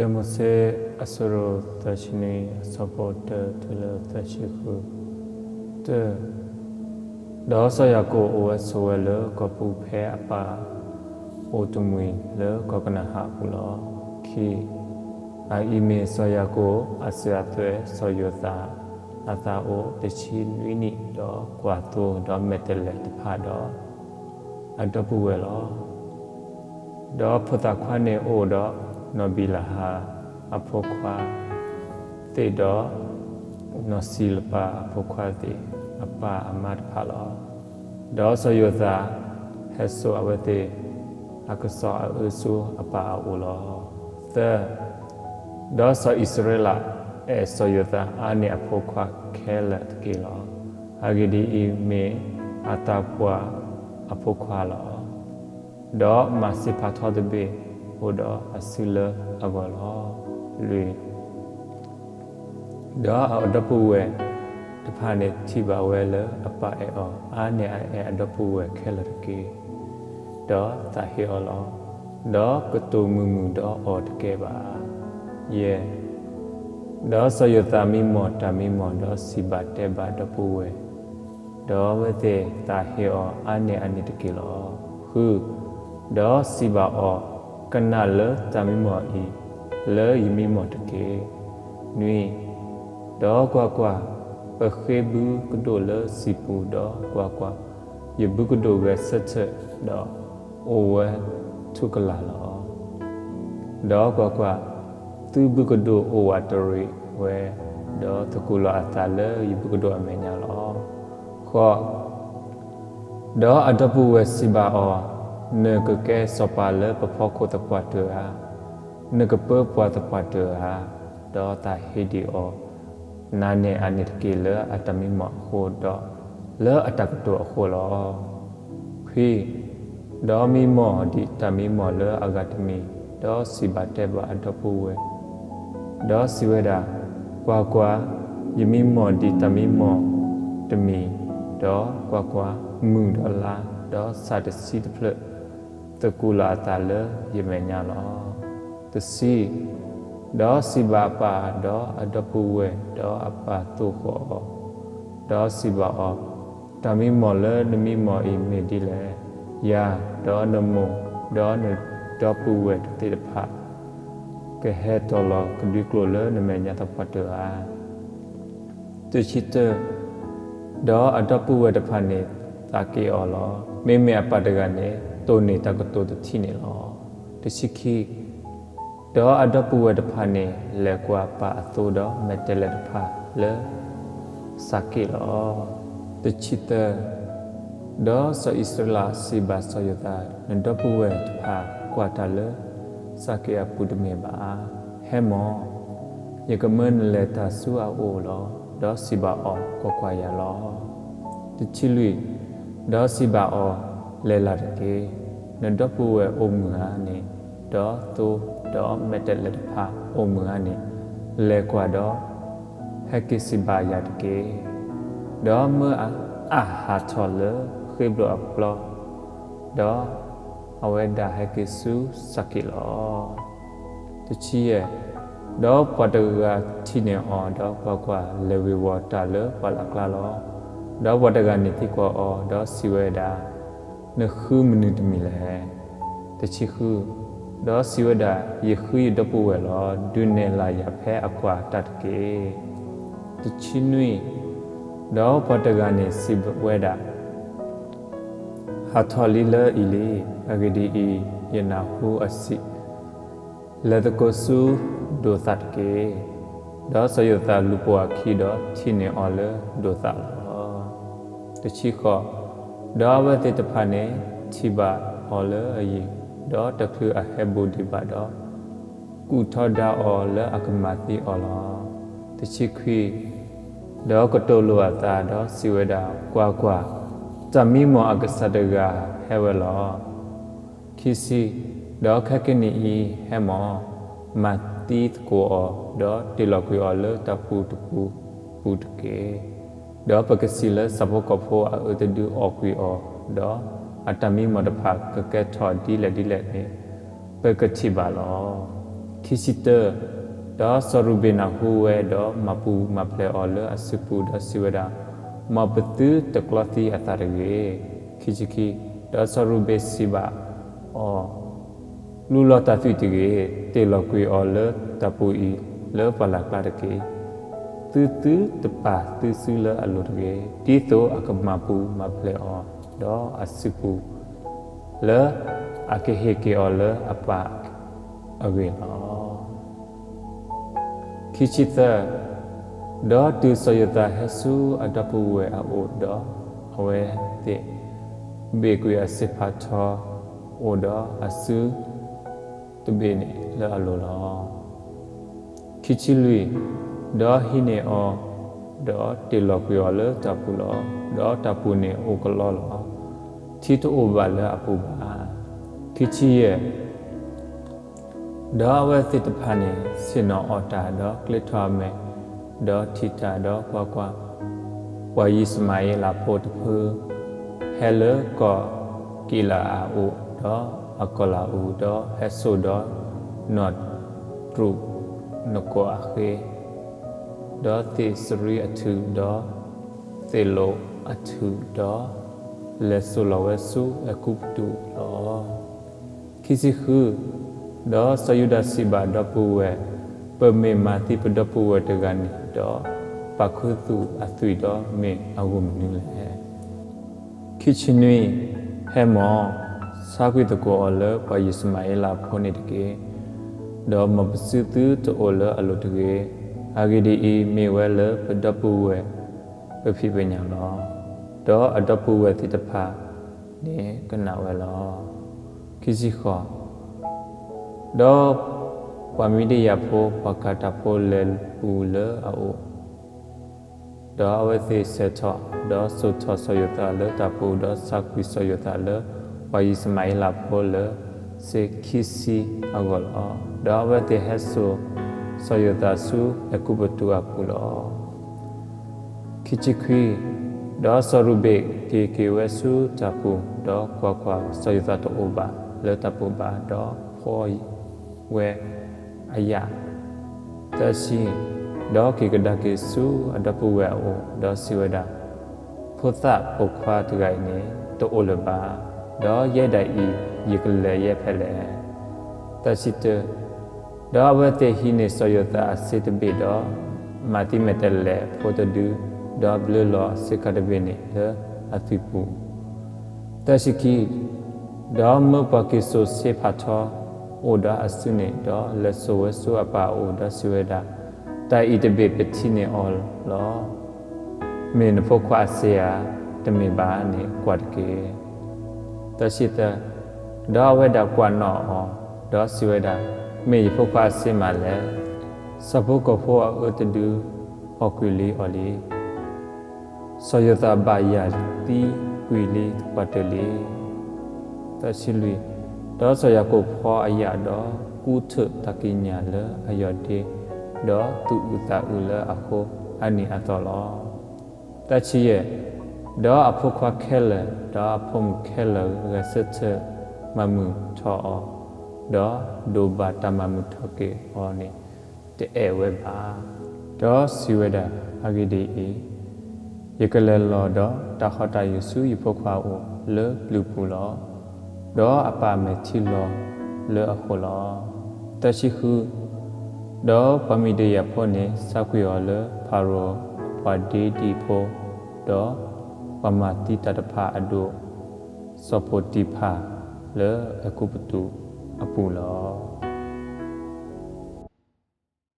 တၢမိၤၡ့ အဆၢဒိၣ်သၢဆံနွံ အဆၢဖိတၢတုၤလၢသၢဆံဃု. တၢ, ဒီးစီၤယၤကိာ်အိၣ်ဝဲဆိးဝဲလၢကီၢ်ပူၤဖဲအပၢ်အိၣ်တမှံၤလၢကီၢ်ကနၤဧၣ်အပူၤလီၤ. ခံ, အအံၤမ့ၢ်စီၤယၤကိာ်အစၢၤအသွဲၣ် စီၤယိၤသးအသးအိၣ်တဆံနွံနံၣ်, ဒီးကွၢ်သိဒီးမဲာ်တဲးလဲးတဖၣ်ဒီး အဒီပုၢ်ဝဲၢ်လီၤ. ဒီးဖိသၣ်ခွါန့ၣ်အိၣ်ဒီးနီၢ်ဘံၤလၤဟၣ်အဖိခွါသ့ၣ်ဒီး နီၢ်စံၤလပၤအဖိခွါသ့ၣ် အပၢ်အမါတဖၣ်လီၤ. ဒီးစီၤယိၤသးဟဲစိာ်အဝဲသ့ၣ်အကစီၣ်အအၢဆူအပၢ်အအိၣ်လီၤ. သၢ, ဒီးစီၤအံၣ်စရ့လးအဲၣ်စီၤယိၤသးအါန့ၢ်အဖိခွါခဲလၢာ်တက့ၢ်လီၤ. အဂ့ၢ်ဒ်အံၤ, မ့ၢ်အသးပှၢ်အဖိခွါလီၤ. ဒီးမၤစံးဖးထီတဘ့ၣ်အိၣ်ဒီးအစုလၢအဂီၢ်လီၤ. လွံၢ်, ဒီးအဒီပုၢ်ဝဲၢ်တဖၣ်န့ၣ်ထံၣ်ဘၣ်ဝဲလၢအပၢ်အဲၣ်အီၤအါန့ၢ်အအဲၣ်အဒီပုၢ်ဝဲၢ်ခဲလၢာ်တက့ၢ်, ဒီးသးဟ့အီၤလီၤ. ဒီးကတိၤမုာ်မုာ်ဒီးအီၤတကဲဘၣ်. ယဲၢ်, ဒီးစီၤယိၤသးမံမီၢ်တၢ်မံမီၢ်ဒီးစံးဘၣ်တဲဘၣ်ဒီပုၢ်ဝဲၢ်, ဒီးအဝဲသ့ၣ်သးဟ့အီၤအါန့ၢ်အန့ၣ်တက့ၢ်လီၤ. ဃု, ဒီးစံးဘၣ်အီၤ, ကနၣ်လၢတၢ်မံမီၢ်အံၤ လၢယမံမီၢ်တက့ၢ်. နွံ, ဒီးကွၢ်ကွၢ်, ပဃ့ဘုကဒိၣ်လၢစံာ်ပူၤ, ဒီးကွၢ်ကွၢ်, ယဘုကဒိၣ်ဂဲၤဆၢထၢၣ်, ဒီးအိၣ်ဝဲထူကလာ်လီၤ. ဒီးကွၢ်ကွၢ်, သုဘုကဒိၣ်အိၣ်ဝးတရံးဝဲ, ဒီးသကူးလီၤအသးလၢယဘုကဒိၣ်အမဲာ်ညါလီၤ. ဃိး, ဒီးအဒီပုၢ်ဝဲၢ်စံးဘၣ်အီၤ, နကကဲစီၤပၤလၢပဖီခိၣ်သပှၢ်တၢၢ်ဧါ, နကပၢပှၤသပှၢ်တၢၢ်ဧါ. ဒီးသးဟ့ၣ်ဒံးအီၤ နၤန့ၢ်အန့ၣ်တက့ၢ်လၢအတၢ်မံမီၢ်အဃိ, ဒီးလၢအတၢ်ကတိၤအဃိလီၤ. ခွံ, ဒီးမံမီၢ်ဒံးတၢ်မံမီၢ်လၢအဂၤတမံၤ, ဒီးစံးဘၣ်တဲဘၣ်အဒီပုၢ်ဝဲၢ်, ဒီးစံးဝဲဒၣ်, ကွၢ်ကွၢ်, ယမံမီၢ်ဒံးတၢ်မံမီၢ်တမံၤ, ဒီးကွၢ်ကွၢ်, မုၢ်ဒီးလါ, ဒီးဆၣ်တဆံတဖျၢၣ် သကူးလီၤအသးလၢယမဲာ်ညါလီၤ. တဆံ, ဒီးစံးဘၣ်အပၢ်, ဒီးအဒီပုၢ်ဝဲၢ်, ဒီးအပၢ်သိၣ်ဃီၤအီၤ, ဒီးစံးဘၣ်အီၤ, တၢ်မံမီၢ်လၢနမံမီၢ်အံၤမ့ၢ်ဒ်လဲၣ်. ယၤ, ဒီးနမိၢ်, ဒီးနဒီပုၢ်ဝဲၢ်သ့ၣ်တဖၣ် ကဟဲတီၤလီၤကဒွံကျိာ်လၢနမဲာ်ညါသပှၢ်တၢၢ်ဧါ. တဆံတၢ, ဒီးအဒီပုၢ်ဝဲၢ်တဖၣ်န့ၣ်သးက့ၤအီၤလီၤ. မ့မ့ၢ်အပၢ်တဂၤန့ၣ် တိၢ်န့ၢ်တၢ်ကတိၤတထံၣ်န့ၣ်လီၤ. တဆံခံ, ဒီးအဒီပုၢ်ဝဲၢ်တဖၣ်န့ၣ် လဲၤကွၢ်ပၢ်အသိဒီးမဲာ်တဲးလဲးတဖၣ်လၢ စၢ်က့ၣ်လီၤ. တဆံသၢ, ဒီးစီၤအံၣ်စရ့လးစံးဘၣ်စီၤယိၤသး, နဒီပုၢ်ဝဲၢ်တဖၣ်ကွၢ်တၢ်လၢ စၢ်က့ၣ်အပူၤတမ့ၢ်ဘၣ်ဧါ. ဟဲမီၢ်, ယကမၢနလဲၤတၢ်ဆူအအိၣ်လီၤ. ဒီးစံးဘၣ်အီၤ, ကွၢ်ကွၢ်ယၤလီၤ. တဆံလွံၢ်, ဒီးစံးဘၣ်အီၤ, လဲၤလၢ်တက့ၢ်. နဒီပုၢ်ဝဲၢ်အိၣ်မုာ်ဧါန့ၣ်, ဒီးသိဒီးမဲာ်တဲးလဲးတဖၣ်အိၣ်မုာ်ဧါန့ၣ်, လဲၤကွၢ်ဒီး ဟဲက့ၤစံးဘၣ်ယၤတက့ၢ်. ဒီးမၢအဟးထီၣ်လၢဃ့ဘျိၣ်အပျီ, ဒီးအဝဲဒၣ်ဟဲက့ၤဆူစၢ်က့ၣ်လီၤ. တဆံယဲၢ်, ဒီးပှၤတဂၤထံၣ်န့ၢ်အီၤ, ဒီးကွၢ်ကွၢ်, လဲၤဝ့ၤဝီၤတၢ်လၢပှၢ်လၢ်ကျါလီၤ. ဒီးပှၤတဂၤန့ၣ်သံကွၢ်အီၤ, ဒီးစံးဝဲဒၣ်, နဃုမနုၤတမံၤလဲၣ်. တဆံဃု, ဒီးစံးဝဲဒၣ်, ယဃုယဒီပုၢ်ဝဲၢ်လီၤ. ဒုးနဲၣ်လၢ်ယၤဖဲအကွၢ်တၢ်တက့ၢ်. တဆံနွံ, ဒီးပှၤတဂၤန့ၣ်စံးဝဲဒၣ်, ဟးထီၣ်လံလၢအံၤလံ. အဂ့ၢ်ဒ်အံၤ, ယနၢ်ဟူအစံး, လဲၤသကိးဆူဒိၣ်သၣ်တက့ၢ်. ဒီးစီၤယိၤသးလူၤပိာ်အခံ, ဒီးထံၣ်န့ၢ်အီၤလၢဒိၣ်သၣ်လီၤ. တဆံဃိး, ဒီးအဝဲသ့ၣ်တဖၣ်န့ၣ်ထံၣ်ဘၣ်အီၤလၢအယံၤ, ဒီးတချုးအဟဲဘူးဒံးဘၣ်ဒီး, ကူၣ်ထီဒါအီၤလၢအကမၤသံအီၤလီၤ. တဆံခွံ, ဒီးကတိၤလိာ်အသး, ဒီးစံးဝဲဒၣ်, ကွၢ်ကွၢ်, တၢ်မံမီၢ်အကစၢ်တဂၤဟဲဝဲလီၤ. ခံဆံ, ဒီးခဲကနံၣ်အံၤဟဲမီၢ်, မၤသံသကိးအီၤ, ဒီးတ့ၢ်လီၤကွံာ်အီၤလၢတၢ်ပူၤတပူၤပူၤတက့ၢ်. ဒီးပကစံးလၢဆၣ်ဖိကီၢ်ဖိအအၢတဒုအီၣ်ကွံာ်အီၤ, ဒီးအတၢ်မံမီၢ်တဖၣ်ကကဲထီၣ်ဒ်လဲၣ်ဒ်လဲၣ်န့ၣ်, ပကထံၣ်ဘၣ်လီၤ. ခံဆံတၢ, ဒီးစီၤရူၤဘ့ၣ်နၢ်ဟူဝဲ, ဒီးမၤပူၤမၤဖျဲးအီၤလၢအစုပူၤ, ဒီးစံးဝဲဒၣ်, မ်ပသုတကျီသံအသးတဂ့ၤ. ခံဆံခံ, ဒီးစီၤရူၤဘ့ၣ်စံးဘၣ်အီၤ, လူလီၤတၢ်သွံၣ်တဂ့ၤ, တ့ၢ်လီၤကွံာ်အီၤလၢတၢ်ပူၤအံၤလၢပှၢ်လၢ်ကျါတက့ၢ်. သုသုတပာ်သုစုလၢအလိၤတဂ့ၤ, ဒ်သိးအကမၤပူၤမၤဖျဲးအီၤ, ဒီးအစုပူၤ လၢအကဟ့ၣ်က့ၤအီၤလၢအပၢ်အဂ့ၢ်လီၤ. ခံဆံသၢ, ဒီးတုၤစီၤယိၤသးဟဲဆူအဒီပုၢ်ဝဲၢ်အအိၣ်, ဒီးအဝဲသ့ၣ်ဘ့ၣ်ကွံာ်အစ့ဖးထီအိၣ်, ဒီးအစုတဘ့ၣ်န့ၣ်လၢအလိၤလီၤ. ခံဆံလွံၢ်, ဒီးဟံးန့ၢ်အီၤ, ဒီးတ့ၢ်လီၤကွံာ်အီၤလၢတၢ်ပူၤလီၤ. ဒီးတၢ်ပူၤန့ၣ်အိၣ်ကလီလီၤ. ထံတအိၣ်ဘၣ်လၢအပူၤဘၣ်. ခံဆံယဲၢ်, ဒီးအဝဲသ့ၣ်တဖၣ်န့ၣ် ဆ့ၣ်နီၤအီၣ်တၢ်, ဒီးကျဲထီၣ်အမဲာ်, ဒီးထံၣ်တၢ်, ဒီးကွၢ်ကွၢ်, ပှၤယံးၡမၤဧ့လးဖိတဖု ဟဲလၢကီၢ်ကံးလၤအးအအိၣ်, ဒီးအကီၢ်လၤအူ, ဒီးဟဲစိာ်ဒီးနီၢ်တြူးနကိးအဃ့, ဒီးသ့ၣ်စရံအထူၣ်, ဒီးသ့ၣ်လိာ်အထူၣ်, ဒီးလဲၤစိာ်လီၤဝဲဆူအဲၤကူပတူးလီၤ. ခံဆံဃု, ဒီးစီၤယူဒၤစံးဘၣ်ဒီပုၢ်ဝဲၢ်, ပမ့ၢ်မၤသံပဒီပုၢ်ဝဲၢ်တဂၤန့ၣ်, ဒီးပာ်ခူသူၣ်အသွံၣ်ဒီးမ့ၢ်အဂီၢ်မနုၤလဲၣ်. ခံဆံနွံ, ဟဲမီၢ်, ဆါကွံာ်သကိးအီၤလၢပှၤယံးၡမၤဧ့လးဖိန့ၣ်တက့ၢ်. ဒီးမ်ပစုသုတအိၣ်လၢအလိၤတဂ့ၤ. အဂ့ၢ်ဒ်အံၤ, မ့ၢ်ဝဲလၢပဒီပုၢ်ဝဲၢ်ပဖံးပညၣ်လီၤ. ဒီးအဒီပုၢ်ဝဲၢ်သ့ၣ်တဖၣ်န့ၣ်ကနၣ်ဝဲလီၤ. ခံဆံဃိး, ဒီးပှၤမံၤဒယၣ်ဖိပှၤကၤတၢ်ဖိလဲၤပူၤလၢအအိၣ်, ဒီးအဝဲသ့ၣ်ဆဲးထီၣ်, ဒီးစိာ်ထီၣ်စီၤယိၤသးလၢတၢ်ပူၤ, ဒီးဆါကွံာ်စီၤယိၤသးလၢပှၤယံးၡမၤဧ့လးဖိလၢစ့ခံဆံအဂီၢ်လီၤ. ဒီးအဝဲသ့ၣ်ဟဲစိာ်စီၤယိၤသးဆူအဲၤကူပတူးအပူၤလီၤ. ခံဆံခွံ, ဒီးစီၤရူၤဘ့ၣ်က့ၤက့ၤဝဲဆူတၢ်ပူၤ, ဒီးကွၢ်ကွၢ်, စီၤယိၤသးတအိၣ်ဘၣ်လၢတၢ်ပူၤဘၣ်, ဒီးဖှီဝဲအယာ်. သၢဆံ, ဒီးက့ၤကဒါက့ၤဆူအဒီပုၢ်ဝဲၢ်အအိၣ်, ဒီးစံးဝဲဒၣ်, ဖိသၣ်ပိာ်ခွါတဂၤအံၤန့ၣ် တအိၣ်လၢၤဘၣ်, ဒီးယဲဒၣ်အံၤ ယကလဲၤယဲဖဲလဲၣ်. သၢဆံတၢ, ဒီးအဝဲသ့ၣ်ဟံးန့ၢ်စီၤယိၤသးအစ့တဘ့ၣ်ဒီး မၤသံမဲာ်တဲးလဲးဖိတဒု, ဒီးဘျၢလီၤစ့ခါတဘ့ၣ်န့ၣ်လၢအသွံၣ်ပူၤ. သၢဆံခံ, ဒီးမၢပှၤက့ၤစိာ်စ့ဖးထီအိၣ်ဒီးအစုန့ၣ်, ဒီးလဲၤစိာ်ဝဲဆူအပၢ်အအိၣ်, ဒီးစံးဝဲဒၣ်, တၢ်အံၤတဘ့ၣ်ပထံၣ်န့ၢ်အီၤလီၤ. မ့ၢ်နဖိခွါအစ့ဧါ, တမ့ၢ်ဘၣ်န့ၣ်ကွၢ်တက့ၢ်. သၢဆံသၢ, ဒီးအဝဲဒၣ်ကွၢ်နီၣ်အီၤ, ဒီးစံးဝဲဒၣ်, မ့ၢ်ယဖိခွါအစ့မးလဲၣ်. ဆၣ်ဖိကီၢ်ဖိအအၢတဒု ဖီၣ်ကွံာ်လံအီၤလံ. စီၤယိၤသးဘၣ်ယၢ်သံကွံာ်လံပှၤတၢၢ်လံ. သၢဆံလွံၢ်, ဒီးစီၤယၤကိာ်ဖီအယာ်, ဒီးကူထၢၣ်တၢ်ကံးညာ်လၢအယီၢ်ဒ့, ဒီးသူၣ်အုးသးအုးလၢအဃိအနံၤအသီလီၤ. သၢဆံယဲၢ်, ဒီးအဖိခွါခဲလၢာ်, ဒီးအဖိမုၣ်ခဲလၢာ်ဂဲၤဆၢထၢၣ်မၤမုာ်ထီၣ်အီၤ, ဒီးဒိးဘၣ်တၢ်မၤမုာ်ထီၣ်က့ၤအီၤန့ၣ် တအဲၣ်ဝဲဘၣ်. ဒီးစံးဝဲဒၣ်, အဂ့ၢ်ဒ်အံၤ, ယကလဲၤလီၤဒီးတၢ်ဟီၣ်တၢ်ယၢၤဆူယဖိခွါအအိၣ်လၢပျုၤပူၤလီၤ. ဒီးအပၢ်မဲာ်ထံလီၤလၢအဃိလီၤ. သၢဆံဃု, ဒီးပှၤမံၤဒယၣ်ဖိန့ၣ် ဆါကွံာ်အီၤလၢဖၤရိၤအပှၤဒ့ဒံၣ်ဖိ, ဒီးပှၤမၤသံတၢ်တဖၣ်အဒိၣ်, စီၤပိၤတံၤဖၢ်လၢအဲၤကူပတူးအပူၤလီၤ.